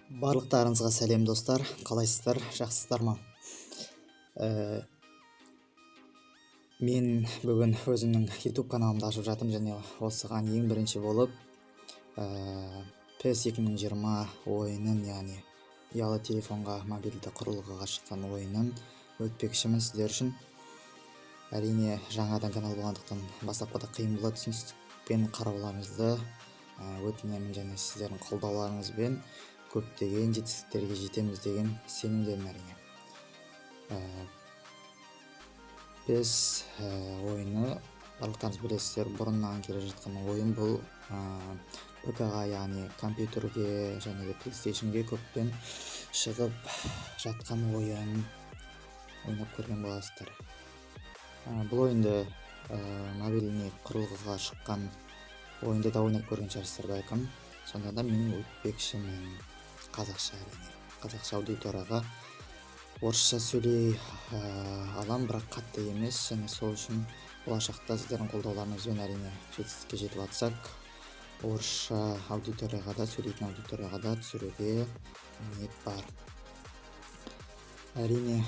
Барлықтарыңызға сәлем, достар! Қалайсыздар, жақсысыздар ма? Мен бүгін өзімнің YouTube каналымды ашып жатырмын және осыған ең бірінші болып PES 2020 ойынын, яғни ұялы телефонға, мобильді құрылғыға шыққан ойынын өтпекшімін сіздер үшін. Әрине, жаңадан канал болғандықтан бастапқыда қиын болады, түсіністікпен қарауларыңызды өтінемін және сіздердің қолдауларыңызбен көптеген жетістіктерге жетеміз деген сенімдемін, әрине. PES ойыны, барлықтарыңыз білесіздер, бұрыннан келе жатқан ойын. Бұл ПК-ға, яғни компьютерге және де PlayStation-ге көптен шығып жатқан ойын, ойнап көрген боласыздар. Бұл ойынды мобильный құрылғыға шыққан ойынды да ойнап көрген шығарсыздар бәлкім. Сонда да мен өтпекшімін қазақша, әрине, қазақша аудиторияға. Орысша сөйлей алам, бірақ қатты емес, және сол үшін болашақта сіздердің қолдауларыңызбен, әрине, жетістікке жетіп жатсақ, орысша аудиторияға да, сөйлейтін аудиторияға да түсіруге ниет бар, әрине.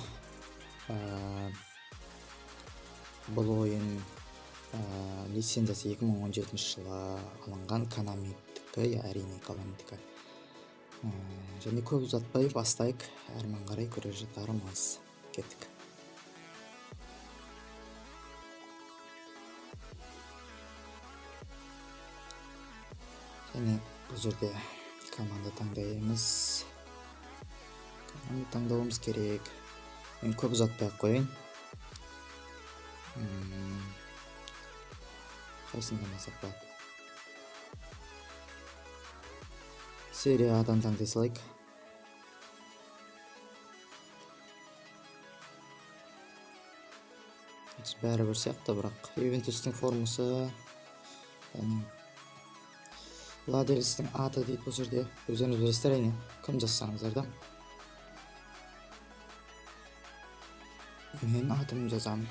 Бұл ойын лицензиясы 2017 жылы алынған, Konami'дікі, әрине, Konami'дікі. Және көп ұзатпай бастайық, әрмен қарай көре жатармыз. Кеттік. Және бұл жерде команда таңдаймыз, команда таңдауымыз керек. Мен көп ұзатпай ақ қояйын. Қайсысын таңдасақ болады? Серия А-дан таңдай салайық. Бәрі бір сияқты, бірақ Ювентустың формасы, яғни владелецтің аты дейді бұл жерде. Өздеріңіз білесіздер, әрине, кім жазсаңыздар да. Мен атымды жазамын.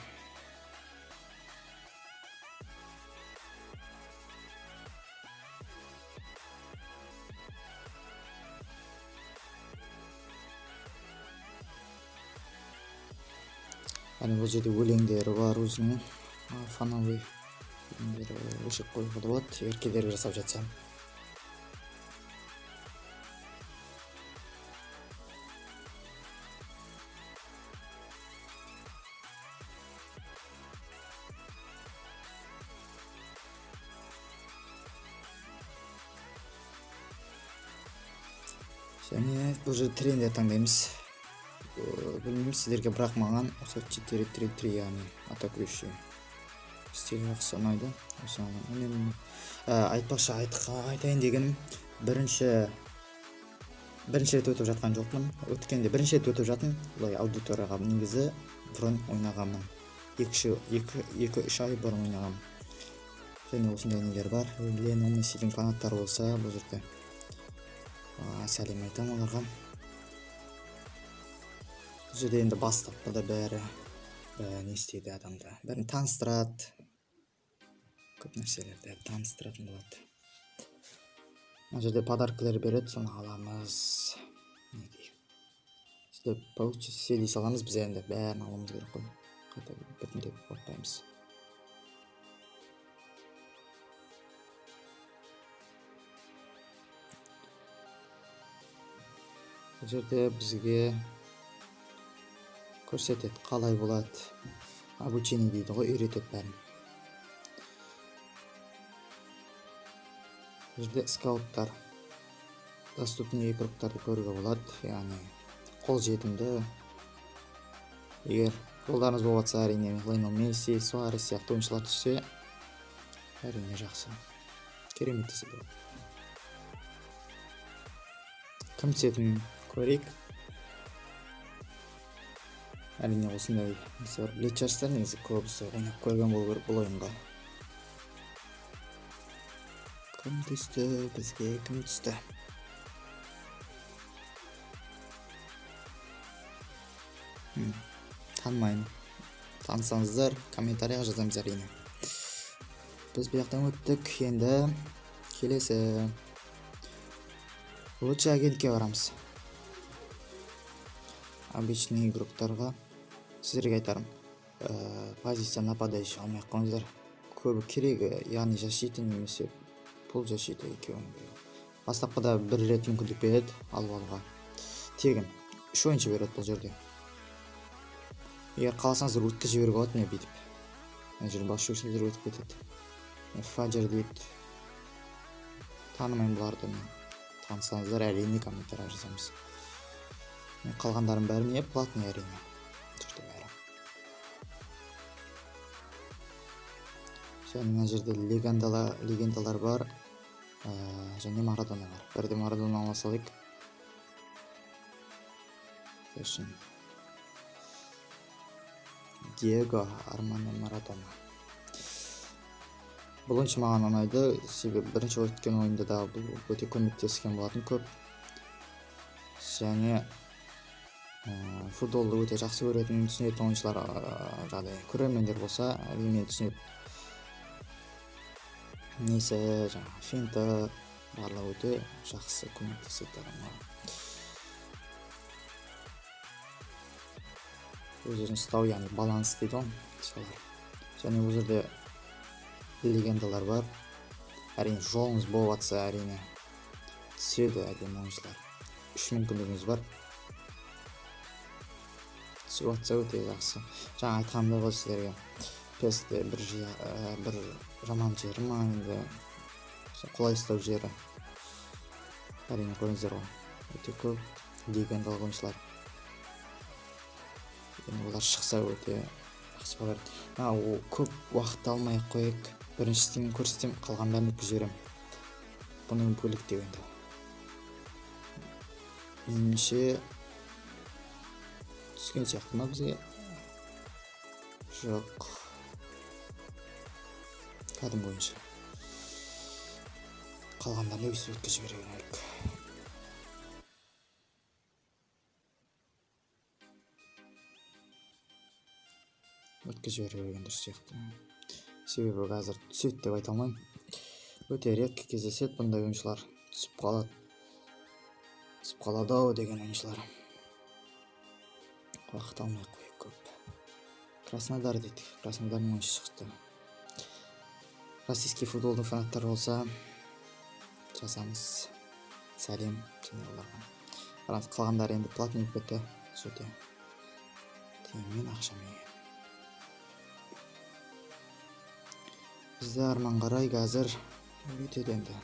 Әне, бұл жерде өлеңдері бар, өзінің фоновый өлеңдері, өшіріп қоюға да болады, егер кедергі жасап жатса. Және бұл жерде трендер таңдаймыз. Білмеймін сіздерге, бірақ маған осы 4-3-3, яғни атакующий стиль жақсы ұнайды. Осыны айтпақшы, айтайын дегенім, бірінші рет өтіп жатқан жоқпын. Өткенде бірінші рет өтіп жатырмын. Былай аудиторияға негізі бұрын ойнағанмын. 2-3 ай бұрын ойнағанмын. Және осындай нелер бар. Лионель Мессидің фанаттары болса, бұл жерде сәлем айтамын оларға. Бұл жерде енді бастапқыда бәрі не істейді адамды, бәрін таныстырады, көп нәрселерді таныстыратын болады. Мына жерде подаркілер береді, соны аламыз. Мінекей, сөйтіп получится дей саламыз. Біз енді бәрін алуымыз керек қой, қайта біртіндеп оқпаймыз. Бұл жерде бізге көрсетеді, қалай болады, обучение дейді ғой, үйретеді бәрін. Бұл жерде скауттар, доступный игроктарды көруге болады, яғни қолжетімді. Егер қолдарыңыз болып жатса, әрине, Лионель Месси, Суарес сияқты ойыншылар түссе, әрине, жақсы, керемет десе болады. Кім түсетінін көрейік. Әрине, осындай нәрсе бар, білетін шығарсыздар, негізі көбісі ойнап көрген болу керек бұл ойынға. Кім түсті бізге, кім түсті? Танымаймын. Танысаңыздар, комментарийға жазамыз, әрине. Біз бұл жақтан өттік, енді келесі. Лучше агентке барамыз. Обычный игроктарға сіздерге айтарым, позиция нападающий алмай ақ қойыңыздар. Көбі керегі, яғни защита немесе полузащита екеуінің біреуі. Бастапқыда бір рет мүмкіндік береді алып алуға. Тегін 3 ойыншы береді бұл жерде. Егер қаласаңыздар өткізіп жіберуге болады, міне бүйтіп. Мына жерде бас жүрсеңіздер өтіп кетеді. Фаджер дейді. Танымаймын бұларды мен. Танысаңыздар әрине комментарий жазамыз. Қалғандарының бәрі не платный әрине. Бұл жерде бәрі. Және мына жерде легендалар бар. Және Марадона бар. Бірде Марадона ала салайық. Сосын Диего Армандо Марадона. Бұл ойыншы маған ұнайды, себебі бірінші өткен ойында да бұл өте көмектескен болатын көп. Және футболды өте жақсы көретін, түсінетін ойыншылар, жағдай көрермендер болса, әрине түсінеді. Несі, жаңағы финті, барлығы өте жақсы көмектеседі адамға. Өз-өзін ұстау, яғни баланс дейді ғой, солар. Және бұл жерде легендалар бар. Әрине жолыңыз болып жатса, әрине түседі әдемі ойыншылар. 3 мүмкіндігіңіз бар. Түсіп жатса өте жақсы. Жаңа айтқанымдай ғой сіздерге, PES-те бір жаман жері ма енді, қолай ұстау жері. Әрине көрдіңіздер ғой, өте көп легендалық ойыншылар. Енді олар шықса өте жақсы болар еді. Ол көп уақыт алмай ақ қояйық. Бірінші стилін көрсетсем, қалғандарын өткізіп жіберемін. Бұның бөлік деп енді. Меніңше түскен сияқты ма бізге? Жоқ. Кәдімгі ойыншы. Қалғандарын өйстіп өткізіп жібере берейік. Өткізіп жібере берген дұрыс сияқты. Себебі қазір түседі деп айта алмаймын. Өте редко кездеседі бұндай ойыншылар. Түсіп қалады. Түсіп қалады ау деген ойыншылар. Уақыт алмай ақ қояйық көп. Краснодар дейді. Краснодардың ойыншысы шықты. Российский футболдың фанаттары болса, жазамыз. Сәлем және оларға. Қараңыз, қалғандары енді платный болып кетті. Сөйте. Тиынмен, ақшамен. Бізді арман қарай қазір үйретеді енді.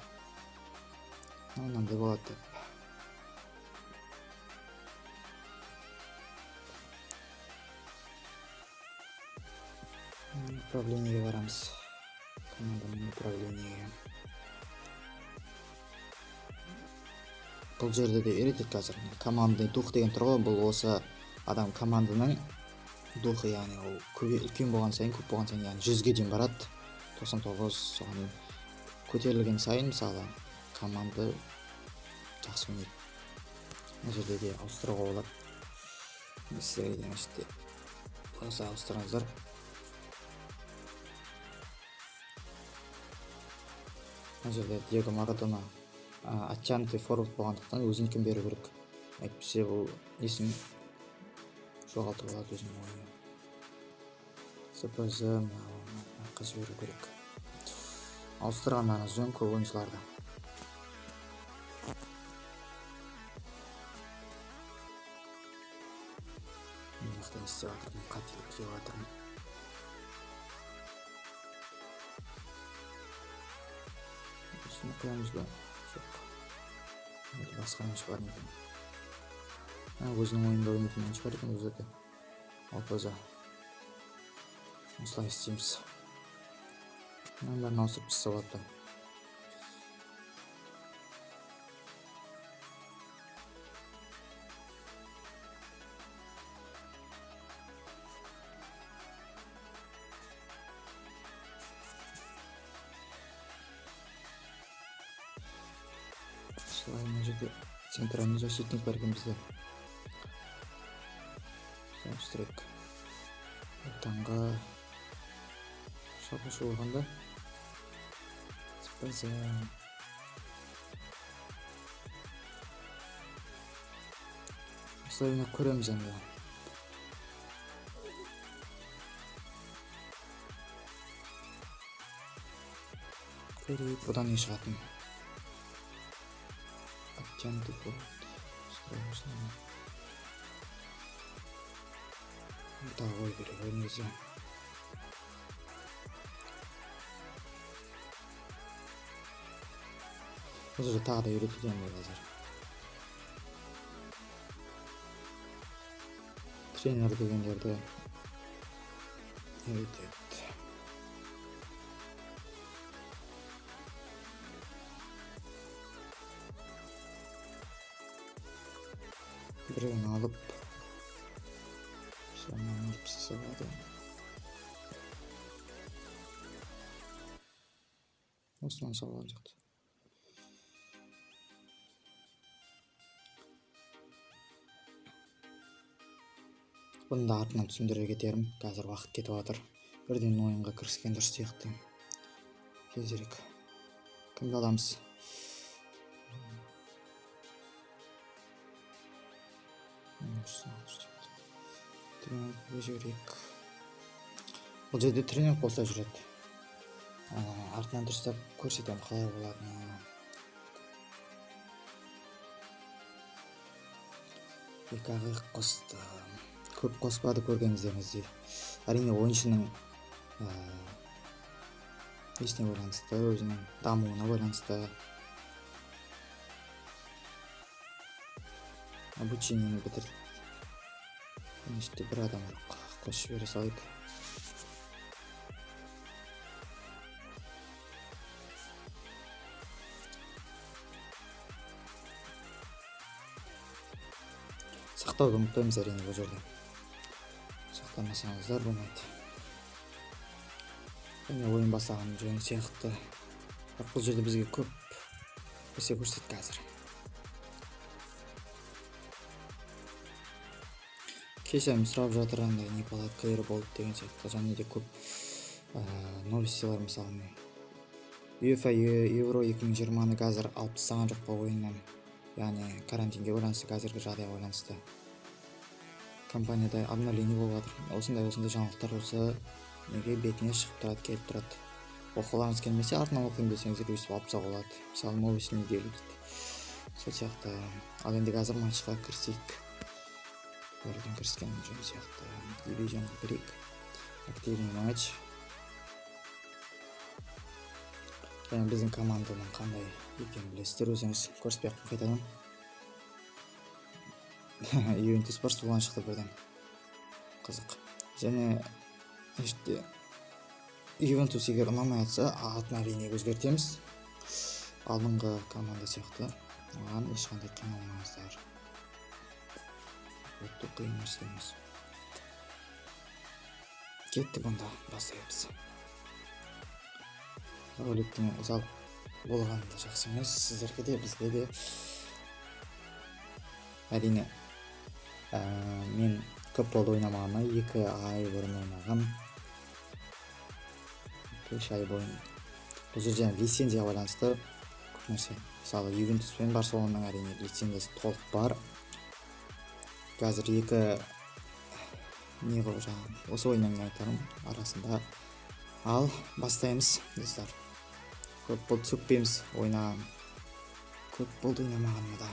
Мынандай болады деп. Управлениеге барамыз. Командамен управлениеге. Бұл жерде де үйретеді қазір. Командный дух деген тұр ғой, бұл осы адам команданың духы, яғни ол үлкен болған сайын, көп болған сайын, яғни 100-ге дейін барады. 99, соған дейін көтерілген сайын, мысалы, команда жақсы ойнайды. Мына жерде де ауыстыруға болады. Сіздерге де мына жерде осылай ауыстырыңыздар. Мына жерде Диего Марадона, оттянутый форвард болғандықтан өзінікін беру керек. Әйтпесе бұл несін жоғалтып алады өзінің ойыны. СПЗ мына жіберу керек. Ауыстырғандарыңыз жөн көп ойыншыларды. Мына жақта не істеп жатырмын, қателік жеп жатырмын. Осыны қоямыз ба? Жоқ. Әлде басқа ойыншы бар ма екен? Өзінің ойында ойнайтын ойыншы бар екен бұл жерде. ОПЗ. Осылай істейміз. Мынаның бәрін ауыстырып тастауға болады. Осылай мына жерде центральный защитник бар екен бізде. Ауыстырайық. Ортаңға шабушы болғанда СПЗ. Осылай ойнап көреміз енді. Көрейік, бұдан не шығатын. Оттянутый форвард. Тағы қою керек ой негізі. Бұл жерде тағы да үйретеді енді қазір. Тренер дегендерді үйретеді. Біреуін алып, соны алып тастаса болады. Осыдан салып алған сияқты. Бұны да артынан түсіндіре кетерім. Қазір уақыт кетіп жатыр. Бірден ойынға кіріскен дұрыс сияқты. Тезірек. Кімді аламыз? Тренер жіберейік. Бұл жерде тренер болса жүреді. Артынан дұрыстап көрсетемін қалай болатынын. Екі ақ қосты. Көп қоспады көргеніңіздей. Әрине ойыншының несіне байланысты, өзінің дамуына байланысты. Обучениені бітірді. Іште бір адам жоқ. Қосып жібере салайық. Сақтауды ұмытпаймыз әрине бұл жерде. Сақтамасаңыздар болмайды. Және ойын бастаған жөн сияқты. Бірақ бұл жерде бізге көп нәрсе көрсетті қазір. Кешем сұрап жатыр андай неполадкалар болды деген сияқты. Және де көп новостилар мысалы. UEFA Euro 2020-ны қазір алып тастаған жоқ па ойыннан. Яғни карантинге байланысты, қазіргі жағдайға байланысты. Компанияда обновление болып жатыр. Осындай жаңалықтар осы неге бетіне шығып тұрады, келіп тұрады. Оқығыларыңыз келмесе, артынан оқимын десеңіздер, өйстіп алып тастауға болады. Мысалы, новости недели дейді. Сол сияқты. Ал енді қазір матчқа кірісейік. Бірден кіріскен жөн сияқты. Дивизионға кірейік. Активный матч. Және біздің команданың қандай екенін білесіздер өзіңіз. Көрсетпей ақ қайтадан. Ювентус Барселона шықты бірден. Қызық. Және іште Ювентус егер ұнамай жатса, атын әрине өзгертеміз. Алдыңғы команда сияқты. Оған ешқандай қиналмаңыздар. Өте қиын нәрсе емес. Кеттік онда, бастаймыз. Роликтің ұзақ болғаны да жақсы емес, сіздерге де, бізге де. Әрине, мен көп болды ойнамағаныма, 2 ай бұрын ойнағам. 3 ай бойын. Бұл жерде лицензияға байланысты көп нәрсе. Мысалы, Ювентус пен Барселонаның әрине лицензиясы толық бар. Қазір екі не ғой жаңағы, осы ойынның айтарым арасында. Ал бастаймыз, достар. Көп болды сөкпейміз, ойнаған. Көп болды ойнамағаныма да.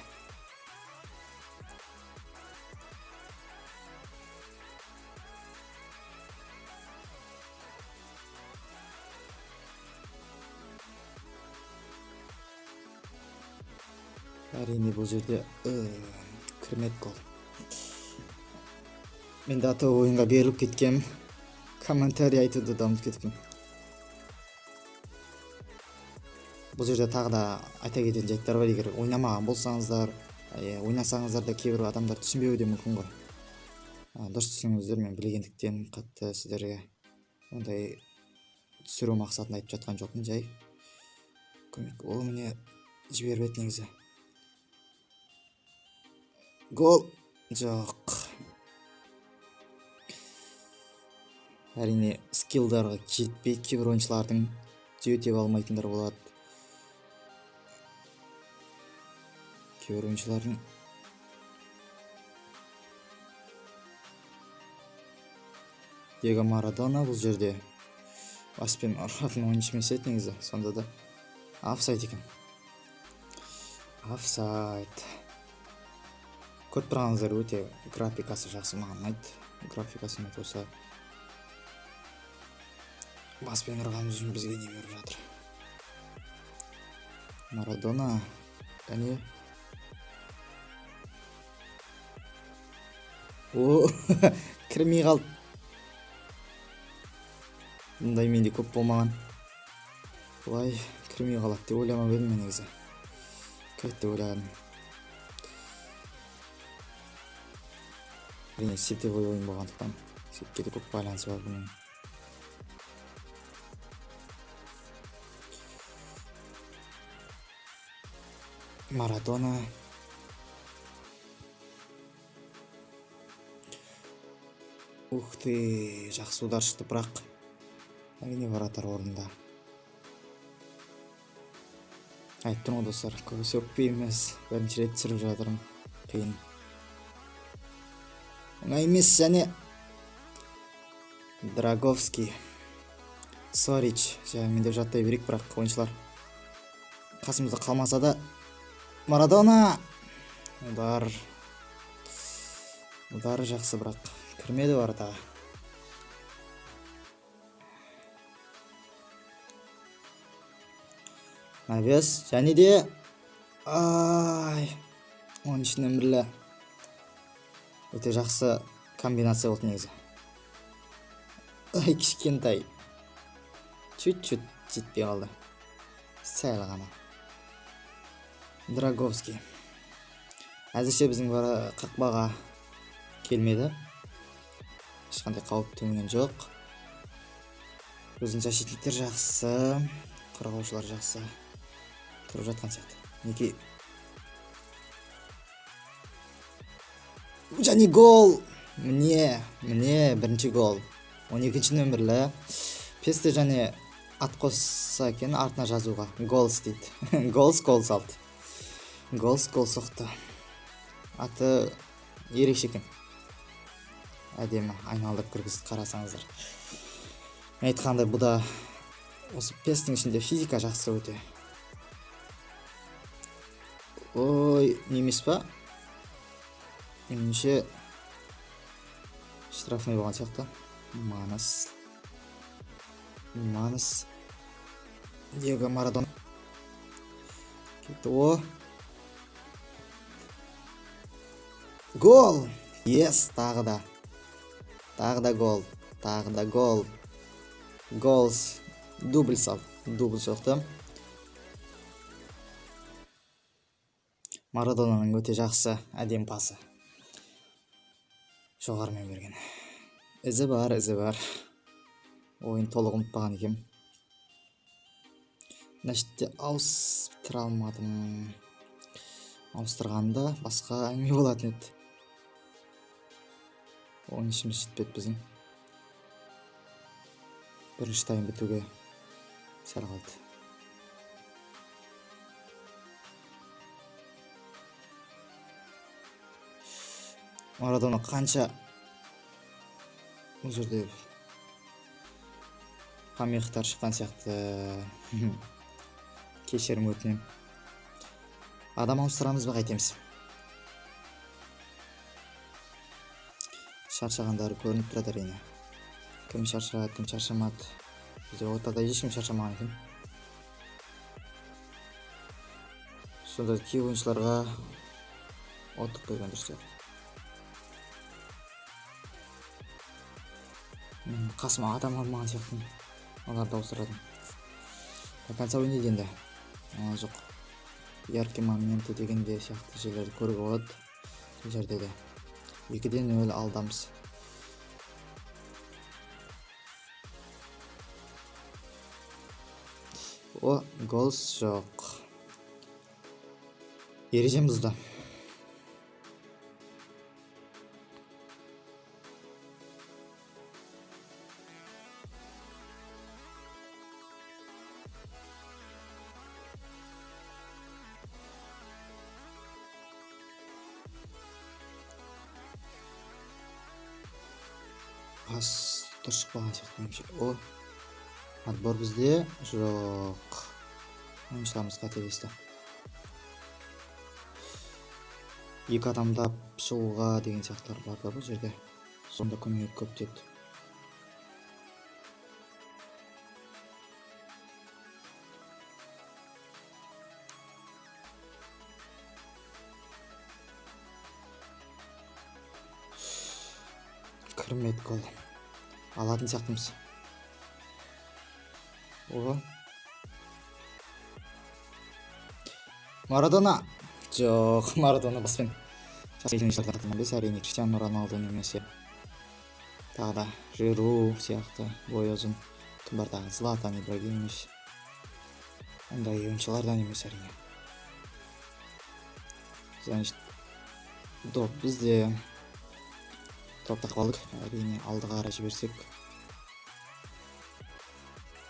Әрине бұл жерде кірмеді гол. Мен де аты ойынға беріліп кеткем. Комментарий айтуды да ұмытып кетіппін. Бұл жерде тағы да айта кететін жайттар бар. Егер ойнамаған болсаңыздар, ойнасаңыздар да кейбір адамдар түсінбеуі де мүмкін ғой. Дұрыс түсініңіздер, мен білгендіктен қатты сіздерге ондай түсіру мақсатында айтып жатқан жоқпын, жай көмек. Ол міне жіберіп еді негізі. Гол жоқ. Әрине скилдарға жетпей кейбір ойыншылардың түзете алмайтындар болады. Кейбір ойыншылардың Диего Марадона бұл жерде баспен ұратын ойыншы емес еді негізі, сонда да офсайд екен. Офсайд. Көріп тұрғаныңыздар, өте графикасы жақсы, маған ұнайды. Графикасы ұнайды, осы баспен ұрғанымыз үшін бізге не беріп жатыр. Марадона, кәне. О, кірмей қалды. Бұндай менде көп болмаған. Бұлай кірмей қалады деп ойламап едім мен негізі. Кіреді деп ойладым. Әрине, сетевой ойын болғандықтан сетке де көп байланысы бар бұның. Марадона. Ух ты, жақсы удар шықты, бірақ әрине вратарь орнында. Айттым тұрмын ғой достар, көбісі өкпейміз, бірінші рет түсіріп жатырмын, қиын. Оңай емес. Және Драговский, Сорич, жаймен деп жаттай берейік, бірақ ойыншылар қасымызда қалмаса да. Марадона, удар, удары жақсы, бірақ кірмеді воротаға. Навес және де, ай, 13 нөмірлі, өте жақсы комбинация болды негізі. Ай, кішкентай, чуть-чуть жетпей қалды, сәл ғана. Драговский әзірше біздің қақпаға келмеді, ешқандай қауіп төнген жоқ. Біздің защитниктер жақсы, қорғаушылар жақсы тұрып жатқан сияқты. Мінекей, және гол! Міне, міне, бірінші гол. 12 нөмірлі Песте және ат қосса екен артына жазуға. Голс дейді. Голс гол салды. Голс гол соқты. Аты ерекше екен. Әдемі айналдырып кіргізді, қарасаңыздар. Мен айтқандай, бұл да осы Пестің ішінде физика жақсы өте. Ой, не емес па? Меніңше штрафной болған сияқты. Манас. Манас. Диего Марадона. Кетті. О. Гол! Ес, тағы да. Тағы да гол. Тағы да гол. Голс. Дубль сал. Дубль соқты. Марадонаның өте жақсы әдемі пасы. Жоғарымен берген. Ізі бар, ізі бар. Ойын толық ұмытпаған екенмін. Мына жерде ауыстыра алмадым. Ауыстырғанда басқа әңгіме болатын еді. Ойыншымыз жетпеді біздің. Бірінші тайм бітуге сәл қалды. Марадона қанша бұл жерде помехтар шыққан сияқты. Кешірім өтінемін. Адам ауыстырамыз ба, қайтеміз? Шаршағандары көрініп тұрады әрине. Кім шаршады, кім шаршамады. Бізде ортада ешкім шаршамаған екен. Сонда кей ойыншыларға отық берген дұрыс сияқты. Мен қасыма адам алмаған сияқтымын. Оларды ауыстырадым. До конца ойнайды енді. Жоқ. Яркий моменты дегенде сияқты жерлерді көруге болады. Бұл жерде де 2-0 алдамыз. О, голс жоқ. Ережем бұзды. Пас Дұрыс шықпаған сияқты меніңше. О, отбор бізде жоқ. Ойыншыларымыз қателесті. Екі адамдап шығуға деген сияқтылар бар да бұл жерде. Сонда көмегі көп деді. Кірмеді гол. Алатын сияқтымыз. О. Марадона. Жоқ, Марадона баспен. Әрине, Криштиану Роналду немесе тағы да Жиру сияқты бойы ұзын. Кім бар тағы? Златан Ибрагимович. Ондай ойыншылардан емес әрине. Значит, доп бізде. Допты қалдық. Әрине, алдыға қарай жіберсек.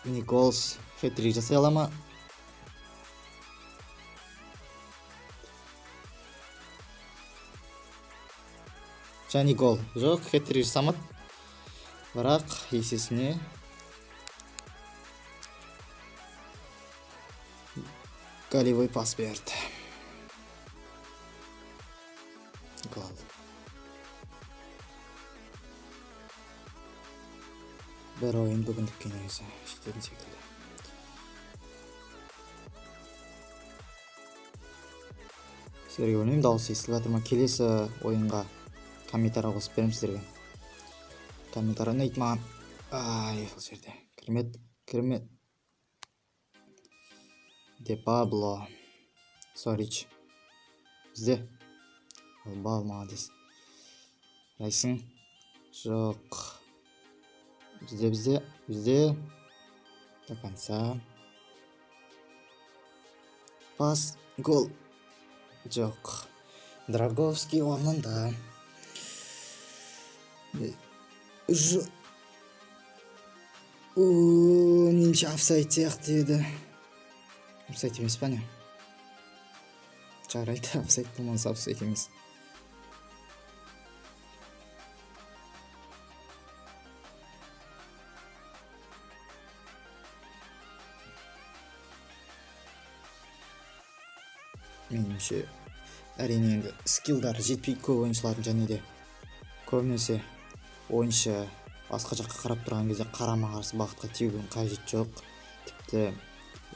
Николс хет-трик жасай ала ма? Және гол. Жоқ, хет-трик жасамады. Бірақ есесіне голевой пас берді. Гол. Бір ойын бүгіндікке негізі жететін секілді. Сіздерге білмеймін, дауыс естіліп жатыр ма? Келесі ойынға комментарий қосып беремін сіздерге. Комментарий ұнайды маған. Ай, бұл жерде. Кірмет, кірмет. Де Пабло. Сорич. Бізде. Албал, молодец. Райсың. Жоқ. Бізде, бізде, бізде. До конца. Пас, гол. Жоқ. Драговский орнында. Меніңше офсайд сияқты еді. Офсайд емес па не? Жарайды, офсайд болмаса офсайд емес. Меніңше әрине енді скиллдары жетпей көп ойыншылардың, және де көбінесе ойыншы басқа жаққа қарап тұрған кезде қарама-қарсы бағытқа теудің қажеті жоқ. Тіпті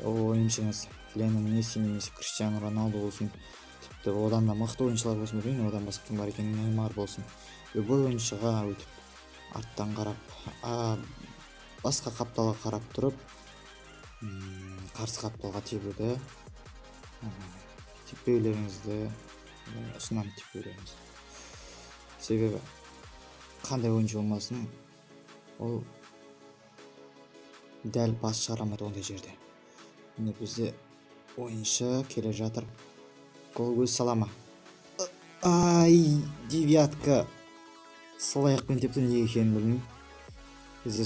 ойыншыңыз Лионель Месси немесе Криштиану Роналду болсын, тіпті одан да мықты ойыншылар болсын, білмеймін одан басқа кім бар екенін, Неймар болсын, любой ойыншыға өтіп арттан қарап, басқа қапталға қарап тұрып, қарсы қапталға тебуді теппеулеріңізді ұсынамын, теппеулеріңізді. Себебі қандай ойыншы болмасын, ол дәл пас шығара алмайды ондай жерде. Міне бізде ойыншы келе жатыр. Гол көз сала ма? Ай, девятка. Сол аяқпен тепті, неге екенін білмеймін. Бізде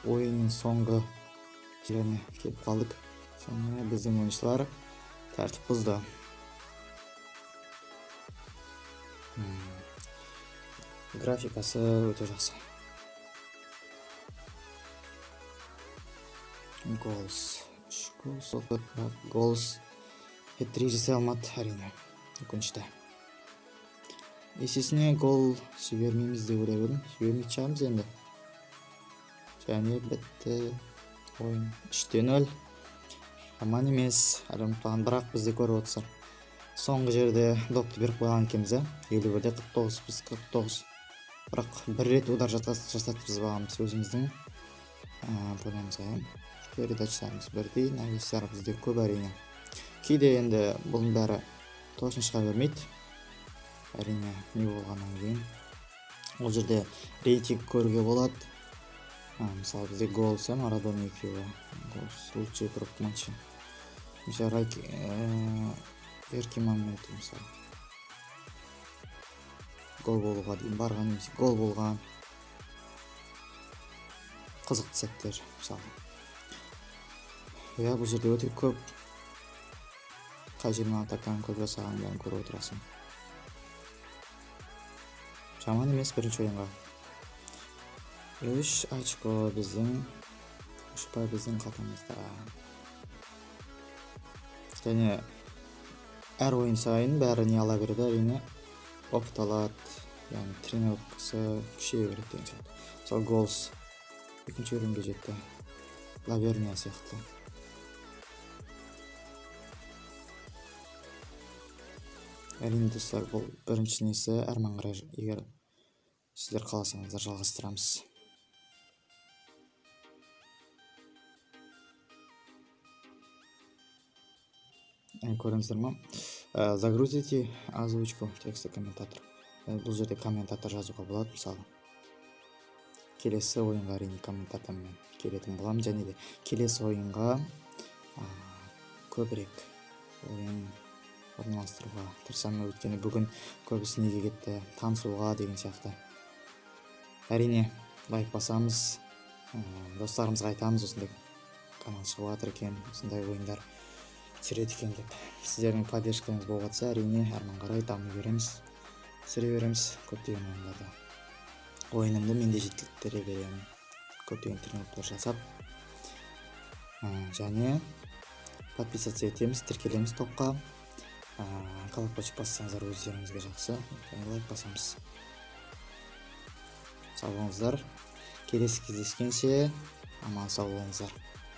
ойынның соңғы жеріне келіп қалдық. Және біздің ойыншылар тәртіп бұзды. Графикасы өте жақсы. Голс. 3 гол соқты, бірақ голс хет-трик жасай алмады әрине. Өкінішті. Есесіне гол жібермейміз деп ойлап едім. Жібермейтін шығармыз енді. Және бітті ойын. 3-0. Жаман емес, әлі ұмытпаған, бірақ бізде көріп отырсыздар. Соңғы жерде допты беріп қойған екенбіз, ә? 51-де 49, біз 49. Бірақ бір рет удар жасатқызбағанбыз өзіміздің полямызға. Передачаларымыз бірдей, навестар бізде көп әрине. Кейде енді бұның бәрі точно шыға бермейді. Әрине, не болғаннан кейін. Ол жерде рейтинг көруге болады. Мысалы бізде гол, Марадона екеуі. Гол, лучший игрок матча. Мысалы, яркий момент, мысалы. Гол болуға дейін барған немесе гол болған қызықты сәттер, мысалы. Иә, бұл жерде өте көп қай жермен атаканы көп жасағанын бәрін көріп отырасың. Жаман емес бірінші ойынға. 3 очко біздің, 3 ұпай біздің қалтамызда. Және әр ойын сайын бәрі не ала береді, әрине опыт алады, яғни тренировкасы күшейе береді деген сияқты. Мысалы, Голс екінші уровеньге жетті, Лаверния сияқты. Әрине, достар, бұл бірінші несі, әрмен қарай егер сіздер қаласаңыздар жалғастырамыз. Көрдіңіздер ма? Загрузите озвучку текста комментатор. Бұл жерде комментатор жазуға болады, мысалы. Келесі ойынға әрине комментатормен келетін боламын, және де келесі ойынға көбірек ойын орналастыруға тырысамын, өйткені бүгін көбісі неге кетті, танысуға деген сияқты. Әрине лайк басамыз, достарымызға айтамыз, осындай канал шығып жатыр екен, осындай ойындар түсіреді екен деп. Сіздердің поддержкаңыз болып жатса, әрине әрмен қарай дами береміз, түсіре береміз көптеген ойындарды. Ойынымды мен де жетілдіре беремін, көптеген тренировкалар жасап. Және подписаться етеміз, тіркелеміз топқа. Колокольчик бассаңыздар өздеріңізге жақсы, және лайк басамыз. Сау болыңыздар. Келесі кездескенше аман сау болыңыздар.